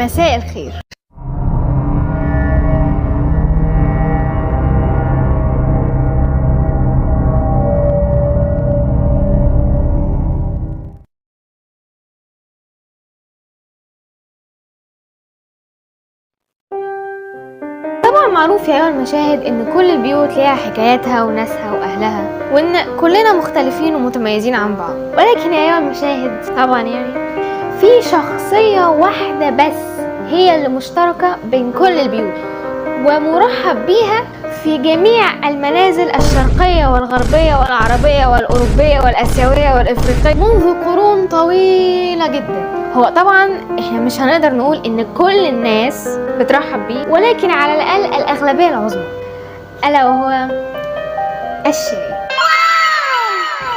مساء الخير. طبعا معروف يا أيها المشاهد ان كل البيوت ليها حكاياتها وناسها واهلها، وان كلنا مختلفين ومتميزين عن بعض. ولكن يا أيها المشاهد طبعا يعني في شخصية واحدة بس هي اللي مشتركة بين كل البيوت ومرحب بيها في جميع المنازل الشرقية والغربية والعربية والأوروبية والآسيوية والإفريقية منذ قرون طويلة جدا. هو طبعا احنا مش هنقدر نقول ان كل الناس بترحب بيه، ولكن على الأقل الأغلبية العظمى، ألا وهو الشاي.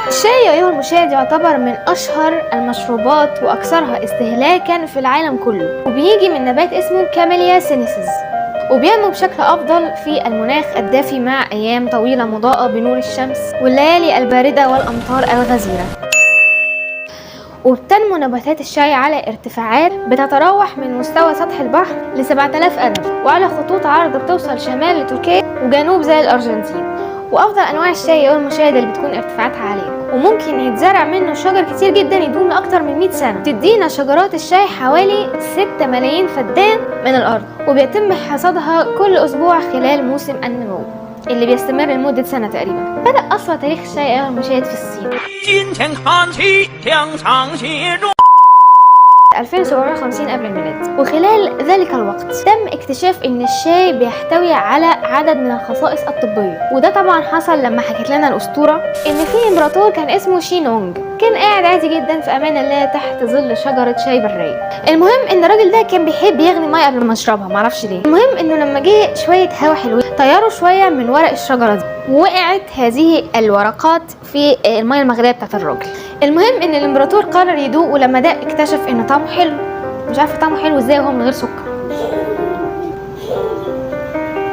الشاي يا أيها المشاهد يعتبر من أشهر المشروبات وأكثرها استهلاكا في العالم كله، وبيجي من نبات اسمه Camellia sinensis، وبينمو بشكل أفضل في المناخ الدافي مع أيام طويلة مضاءة بنور الشمس والليالي الباردة والأمطار الغزيرة. وبتنمو نباتات الشاي على ارتفاعات بتتراوح من مستوى سطح البحر ل 7000 قدم، وعلى خطوط عرض بتوصل شمال لتركيا وجنوب زي الأرجنتين. وأفضل أنواع الشاي هو المشاهد اللي بتكون ارتفاعاتها عالية، وممكن يتزرع منه شجر كتير جدا يدوم لأكتر من 100 سنة. تدينا شجرات الشاي حوالي 6 ملايين فدان من الأرض، وبيتم حصادها كل أسبوع خلال موسم النمو اللي بيستمر لمدة سنة تقريبا. بدأ أصلا تاريخ الشاي أيها المشاهد في الصين 金钱看齐，墙上写着。 2750 قبل الميلاد، وخلال ذلك الوقت تم اكتشاف ان الشاي بيحتوي على عدد من الخصائص الطبية. وده طبعا حصل لما حكت لنا الأسطورة ان في امبراطور كان اسمه شينونج، كان قاعد عادي جدا في امان الله تحت ظل شجرة شاي برية. المهم ان الراجل ده كان بيحب يغلي مية قبل ما يشربها، معرفش ليه. المهم انه لما جه شوية هوا حلوين طيروا شوية من ورق الشجرة دي، ووقعت هذه الورقات في المية المغلية بتاعت الراجل. المهم ان الامبراطور قرر يدوق، ولما داق اكتشف ان طعمه حلو. مش عارفه طعمه حلو ازاي وهو من غير سكر.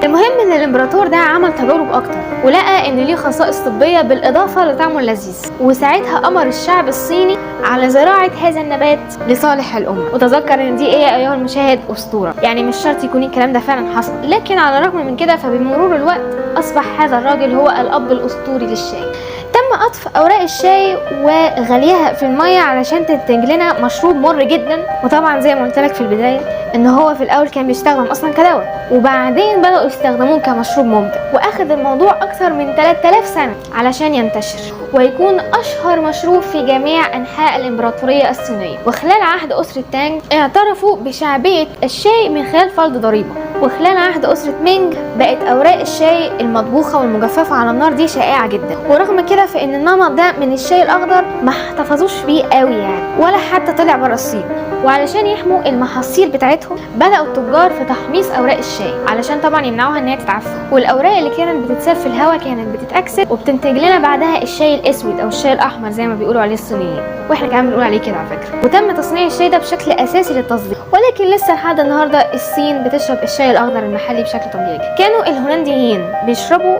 المهم ان الامبراطور ده عمل تجارب اكتر، ولقى ان ليه خصائص طبية بالاضافة لطعمه اللذيذ، وساعتها امر الشعب الصيني على زراعة هذا النبات لصالح الامة. وتذكر ان دي ايه يا ايها المشاهد؟ اسطورة، يعني مش شرط يكون الكلام ده فعلا حصل، لكن على الرغم من كده فبمرور الوقت اصبح هذا الراجل هو الاب الاسطوري للشاي. تم قطف اوراق الشاي وغليها في المية علشان تنتج لنا مشروب مر جدا. وطبعا زي ما قلت لك في البداية ان هو في الاول كان بيستخدم اصلا كدواء، وبعدين بداوا يستخدموه كمشروب ممتع. واخذ الموضوع اكثر من 3000 سنة علشان ينتشر ويكون اشهر مشروب في جميع انحاء الامبراطورية الصينية. وخلال عهد اسره تانج اعترفوا بشعبيه الشاي من خلال فرض ضريبة. وخلال عهد اسره مينج بقت اوراق الشاي المطبوخه والمجففه على النار دي شائعة جدا. ورغم كده فان النمط ده من الشاي الاخضر ما احتفظوش بيه قوي يعني، ولا حتى طلع بره الصين. وعلشان يحموا المحاصيل بتاعتهم بدأوا التجار في تحميص اوراق الشاي علشان طبعا يمنعوها ان هي تتعفن. والاوراق اللي كانت بتتساب في الهواء كانت بتتأكسد وبتنتج لنا بعدها الشاي الاسود او الشاي الاحمر زي ما بيقولوا عليه الصينيين، واحنا كمان بنقول عليه كده على فكرة. وتم تصنيع الشاي ده بشكل اساسي للتصدير، ولكن لسه لحد النهارده الصين بتشرب الشاي الاخضر المحلي بشكل طبيعي. كانوا الهولنديين بيشربوا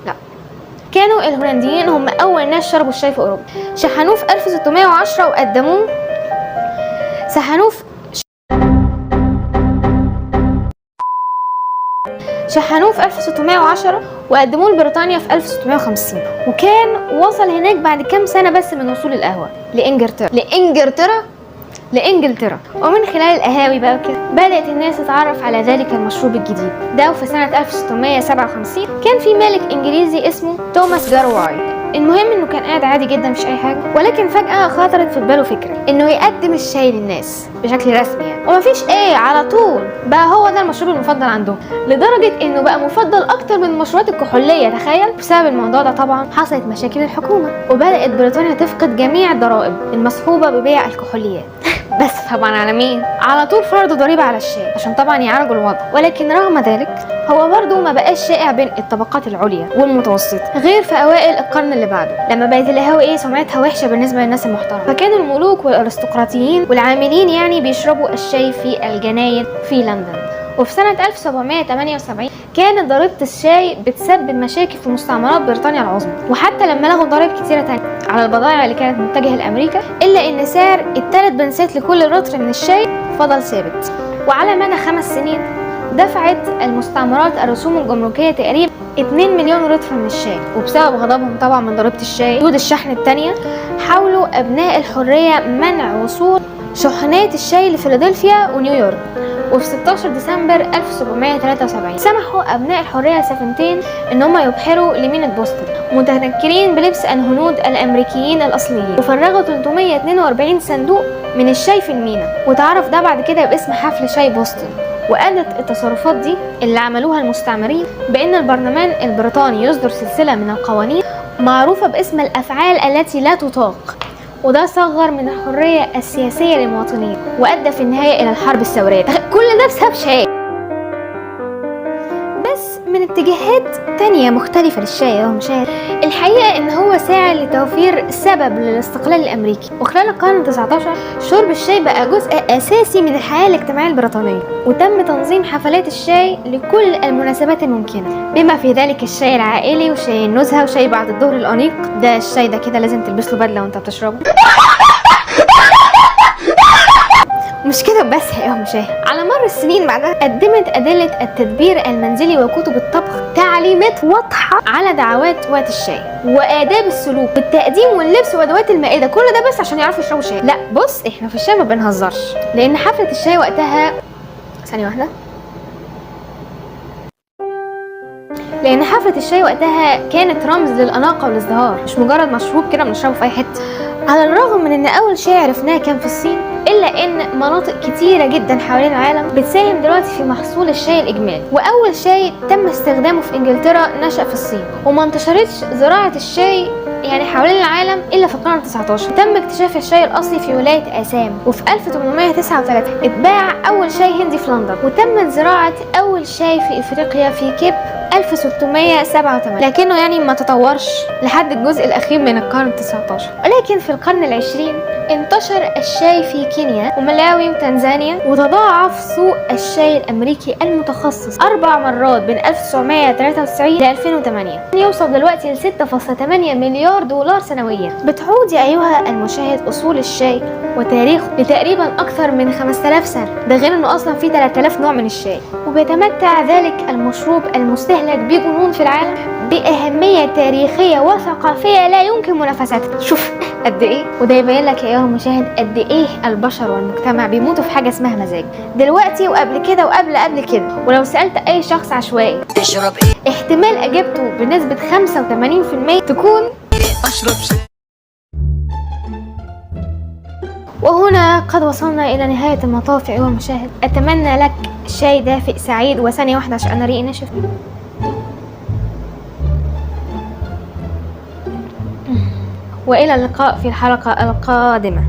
لا كانوا الهولنديين هم اول ناس شربوا الشاي في اوروبا. شحنوه في 1610 وقدموه شحنوه في 1610 وقدموه لبريطانيا في 1650، وكان وصل هناك بعد كام سنة بس من وصول القهوة لإنجلترا. ومن خلال القهاوي بقى وكده بدأت الناس تتعرف على ذلك المشروب الجديد ده. وفي سنة 1657 كان في مالك إنجليزي اسمه توماس جارواي. المهم انه كان قاعد عادي جدا مفيش اي حاجة، ولكن فجاة خطرت في باله فكرة انه يقدم الشاي للناس بشكل رسمي يعني، ومفيش ايه على طول بقى هو ده المشروب المفضل عندهم، لدرجة انه بقى مفضل اكتر من المشروبات الكحوليه. تخيل. بسبب الموضوع ده طبعا حصلت مشاكل الحكومة، وبدات بريطانيا تفقد جميع الضرائب المصحوبه ببيع الكحوليات. بس طبعا على مين؟ على طول فرضوا ضريبة على الشاي عشان طبعا يعالجوا الوضع. ولكن رغم ذلك هو برضه ما بقاش شائع بين الطبقات العليا والمتوسطة غير في اوائل القرن اللي بعده، لما بقت القهاوي ايه سمعتها وحشة بالنسبة للناس المحترمة. فكانوا الملوك والارستقراطيين والعاملين يعني بيشربوا الشاي في الجناين في لندن. وفي سنة 1778 كانت ضريبة الشاي بتسبب مشاكل في مستعمرات بريطانيا العظمى، وحتى لما لغوا ضرائب كتيرة تانية على البضائع اللي كانت متجهة لأمريكا، إلا إن سعر ال3 بنسات لكل رطل من الشاي فضل ثابت. وعلى مدى 5 سنين دفعت المستعمرات الرسوم الجمركية تقريبا 2 مليون رطل من الشاي. وبسبب غضبهم طبعا من ضريبة الشاي قيود الشحن التانية، حاولوا أبناء الحرية منع وصول شحنات الشاي لفيلادلفيا ونيويورك. وفي 16 ديسمبر 1773 سمحوا أبناء الحرية لسفينتين إن هم يبحروا لميناء بوسطن متنكرين بلبس الهنود الأمريكيين الأصليين، وفرغوا 342 صندوق من الشاي في الميناء، وتعرف ده بعد كده باسم حفل شاي بوسطن. وأدت التصرفات دي اللي عملوها المستعمرين بأن البرلمان البريطاني يصدر سلسلة من القوانين معروفة باسم الأفعال التي لا تطاق، وده صغر من الحرية السياسية للمواطنين وأدى في النهاية إلى الحرب الثورية. كل ده بسبب شاي. بس من اتجاهات تانية مختلفة للشاي يا مشاهد، الحقيقة إن هو ساعد لتوفير سبب للاستقلال الأمريكي. وخلال القرن 19 شرب الشاي بقى جزء أساسي من الحياة الاجتماعية البريطانية، وتم تنظيم حفلات الشاي لكل المناسبات الممكنة، بما في ذلك الشاي العائلي وشاي النزهة وشاي بعد الظهر الأنيق. ده الشاي ده كده لازم تلبس له بدلة وانت بتشربه. مش كده بس يا مشاهد، على مر السنين بعدها قدمت أدلة التدبير المنزلي وكتب الطبخ تعليمات واضحة على دعوات وقت الشاي وآداب السلوك والتقديم واللبس وأدوات المائدة، كل ده بس عشان يعرفوا يشربوا شاي. لا بص، احنا في الشاي ما بنهزرش، لأن حفلة الشاي وقتها ثانية واحدة، لأن حفلة الشاي وقتها كانت رمز للأناقة والازدهار، مش مجرد مشروب كده بنشربه في أي حتة. على الرغم من ان اول شاي عرفناه كان في الصين، الا ان مناطق كتيرة جدا حوالين العالم بتساهم دلوقتي في محصول الشاي الاجمالي. واول شاي تم استخدامه في انجلترا نشأ في الصين، وما انتشرتش زراعة الشاي يعني حوالين العالم الا في القرن 19. تم اكتشاف الشاي الاصلي في ولاية اسام، وفي 1839 اتباع اول شاي هندي في لندن، وتمت زراعة اول شاي في افريقيا في كيب 1687، لكنه يعني ما تطورش لحد الجزء الأخير من القرن 19. ولكن في القرن العشرين انتشر الشاي في كينيا وملاوي وتنزانيا، وتضاعف سوق الشاي الأمريكي المتخصص 4 مرات بين 1993 ل 2008، يوصل دلوقتي ل 6.8 مليار دولار سنويا. بتعود يا أيها المشاهد أصول الشاي وتاريخه لتقريبا أكثر من 5000 سنة، ده غير أنه أصلا في 3000 نوع من الشاي. وبيتمتع ذلك المشروب المستهلك بجنون في العالم بأهمية تاريخية وثقافية لا يمكن منافستها. شوف قد ايه، وده يبين لك يا ايها المشاهد قد ايه البشر والمجتمع بيموتوا في حاجة اسمها مزاج، دلوقتي وقبل كده وقبل قبل كده. ولو سألت اي شخص عشوائي تشرب ايه، احتمال اجابته بنسبة 85% تكون اشرب شاي. وهنا قد وصلنا إلى نهاية المطاف يا أيها المشاهد. أتمنى لك شاي دافئ سعيد. وثانية واحدة عشان أنا ريقي نشف. وإلى اللقاء في الحلقة القادمة.